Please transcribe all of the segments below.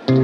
हे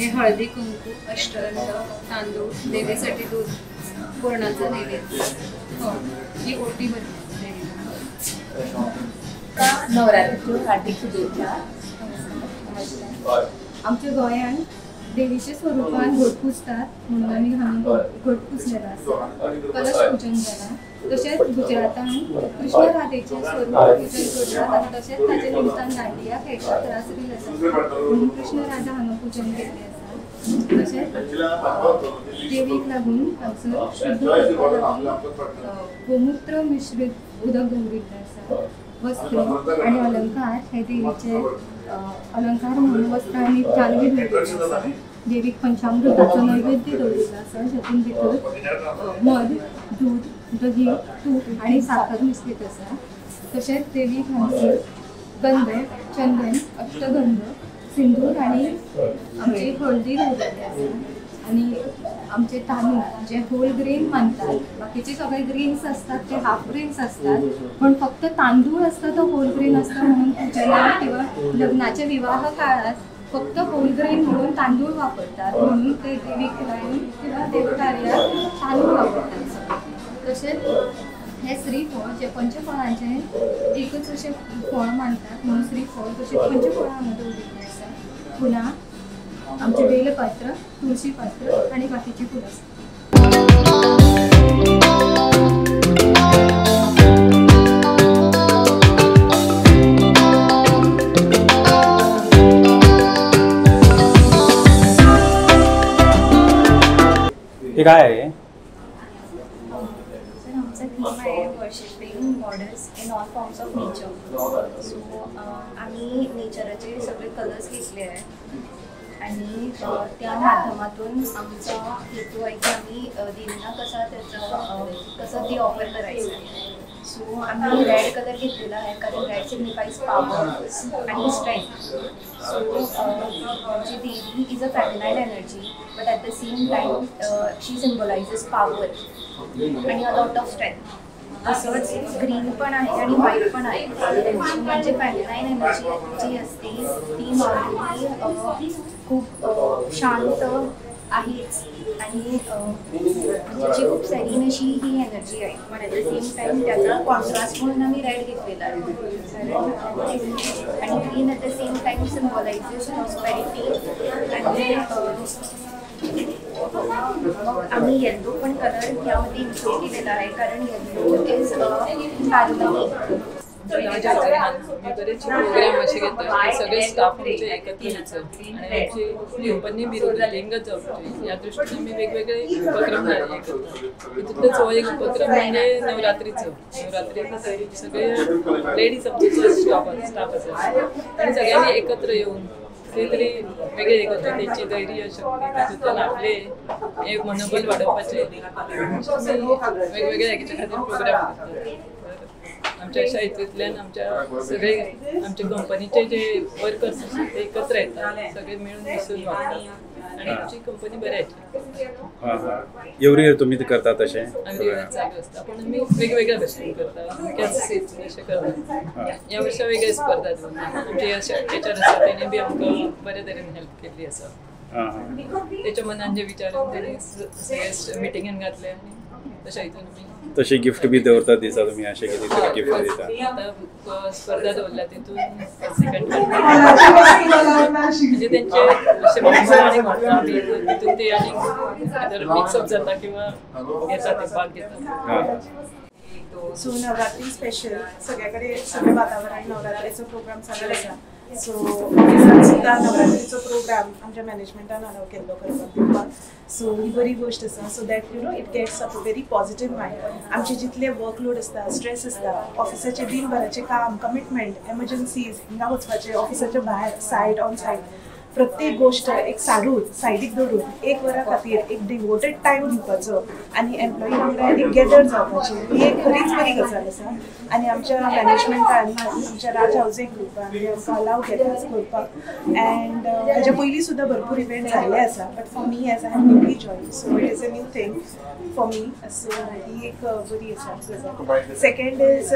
हळदी कुंकू, अष्टगंध, तांदूळ, देवीसाठी दूध, पूर्णाचा नैवेद्य. हो, ही ओटी बनते. नवरात्रीच्यो हार्दिक शुभेच्छा. आमच्या गोंयांत देवीच्या स्वरुपान घट पुजतात म्हणून आमी हांगा घट पुजलेलो आसा. कलश पूजन जाला. तशेंच गुजरातान कृष्ण राधेचें स्वरूप पूजन करतात आनी तशेंच ताचे निमतान दांडिया खेळटात, रासलीला जाता म्हणून कृष्ण राधा हांगा पूजन केल्लें आसा. तशेंच देवीक लागून हांगसर शुद्ध करपाक लागून गोमुत्र मिश्रीत उदक दवरिल्लें आसा. वस्त्र आनी अलंकार हे देवीचे अलंकार म्हणून वस्त्र आनी चालवी दवरिल्ली आसा. देवीक पंचामृताचो नैवेद्य दवरिल्लो आसा, जातूंत भितर मध, दूध, दही, तूप आनी साखर मिश्रीत आसा. तशेंच देवीक हांगसर गंध, चंदन, अष्टगंध, सिंदूर आनी आमची हळदी दवरिल्ली आसा. आनी आमचे तांदूळ जे होल ग्रेन मानतात, बाकीचे सगळे ग्रेन्स असतात ते हाफ ग्रेन्स असतात, पण फक्त तांदूळ असता तो होल ग्रेन असता म्हणून पूजेला किंवा लग्नाच्या विवाह काळात फक्त होल ग्रेन म्हणून तांदूळ वापरतात, म्हणून ते देवीक लावून किंवा देवकार्यात तांदूळ वापरतात. तशेंच हे श्रीफळ जे पंचफळांचें एकच अशें फळ मानतात म्हणून श्रीफळ, तशेंच पंचफळां हांगा दवरिल्लीं आसा. फुलां आमचे बेलपत्र, तुळशीपत्र आनी बाकीची फुलां आसा. हे काय आहे? सर, आमचा थीम आहे worshipping goddess in all forms of nature. So आम्ही नेचराचे सगळे कलर्स घेतले आहे आणि त्या माध्यमातून आमचा हेतू आहे की आम्ही देवींना कसा त्याचं कसं ते ऑफर करायचं आहे. सो आम्ही रेड कलर घेतलेला आहे कारण रेड सिग्निफाईज पॉवर आणि स्ट्रेंथ. सो म्हणजे देवी is a feminine energy but at the same time she symbolises power आणि अ लॉट ऑफ स्ट्रेंथ. तसंच ग्रीन पण आहे आणि व्हाईट पण आहे. म्हणजे फेमिनाईन एनर्जी जी असते ती नॉर्मली खूप शांत आहेच आणि म्हणजे खूप सेरीन अशी ही एनर्जी आहे. पण ॲट the same time त्याचा कॉन्ट्रास्ट म्हणून आम्ही रेड घेतलेला आहे कारण आणि green at the same time symbolises prosperity आणि मग आम्ही येल्लो पण कलर यामध्ये इन्क्लूड केलेला आहे, कारण येल्लो is harmony. आम्ही बरेचसे प्रोग्राम असे घेतात, सगळे स्टाफ आमचे एकत्र येतो आणि आमची कंपनी बी रिंगच जावची ह्या दृष्टीने आम्ही वेगवेगळे उपक्रम हे करतात. तितूंतलोच हो एक उपक्रम म्हणजे नवरात्रीचो. नवरात्री सगळे लेडीज आमचो स्टाफ आसा आनी सगळ्यांनी एकत्र येवन कितें तरी वेगळे हे करता, तेंची धैर्य शक्ती तातूंतल्यान आपले हे मनोबल वाडोवपाचें वेगवेगळ्या हेच्या खातीर प्रोग्राम करतात. आमच्या अशा हितूंतल्यान आमच्या सगळे आमच्या कंपनीचे जे वर्कर्स आसा ते एकत्र येतात, सगळे मेळून मिसळून वागतात आनी आमची कंपनी बरी येतली. एवरी इयर तुमी करतात तशें? एवरी इयर चालू आसता, पूण आमी वेगवेगळ्या भशेन करता, अमक्याच हितून अशें करता. ह्या वर्सा वेगळे स्पर्धा दवरना, आमचे एच आर आसा तेणी बी आमकां बरे तरेन हेल्प केल्ली आसा. तेच्या मनान जे विचारून तेणी सगळे मिटिंगेन घातले आनी तशें हितून आमी तशी गिफ्ट बी दवरतात दिसा तुमी अशें कितें तरी गिफ्ट दिता? आतां स्पर्धा दवरल्या तितून सेकंड म्हणजे तेंचे अशें आनी बी तितून ते आनी मिक्सअप जाता किंवा घेता ते भाग घेता. सो नवरात्री स्पेशल सगळ्याकडे सगळें वातावरण नवरात्रीचो प्रोग्राम चालू आसा. सो ऑफिसान सुद्दां नवरात्रीचो प्रोग्राम आमच्या मॅनेजमेंटान अलाव केल्लो करपाक दिवपाक. सो ही बरी गोश्ट आसा, so that you know it gets up a very positive mind. आमचे जितले वर्कलोड आसता, स्ट्रेस आसता, ऑफिसाचें दिनभराचें काम, कमिटमेंट, एमर्जन्सीज, हिंगा वचपाचें, ऑफिसाच्या भायर सायड ऑन सायड प्रत्येक गोश्ट एक सारून सायडीक दवरून एक वरा खातीर एक डिवोटेड टायम दिवपाचो आनी एम्प्लॉई वांगडा एक गॅदर जावपाची ही एक खरीच बरी गजाल आसा. आनी आमच्या मॅनेजमेंटान आमच्या राज हावजींग ग्रुपान आमकां अलाव केला करपाक. अँड हाज्या पयलीं सुद्दां भरपूर इव्हेंट जाल्ले आसा, but for me as I am newly join, so it is a new thing for me. So ही एक बरी आसा गजाल. सेकंड is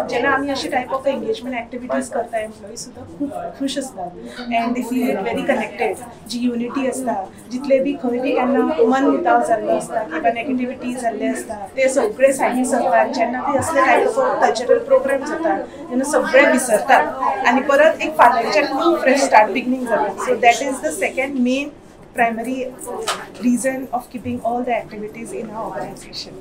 जेन्ना आमी अशे टायप ऑफ एंगेजमेंट एक्टिविटीज करता, एम्प्लॉई सुद्दां खूब खूश आसतात and they feel it very connected. Ji unity आसता, जितले बी खंय बी केन्ना मन मुताव जाल्लो आसता किंवा नेगेटिविटी जाल्ले आसता ते सगळे सायडीक सरतात. जेन्ना बी असले टायप ऑफ कल्चरल प्रोग्राम जाता तेन्ना सगळे विसरतात आनी परत एक फाल्यांच्यान न्यू फ्रेश स्टार्ट बिगनींग जाता. So that is the second main primary reason of keeping all the activities in our organization.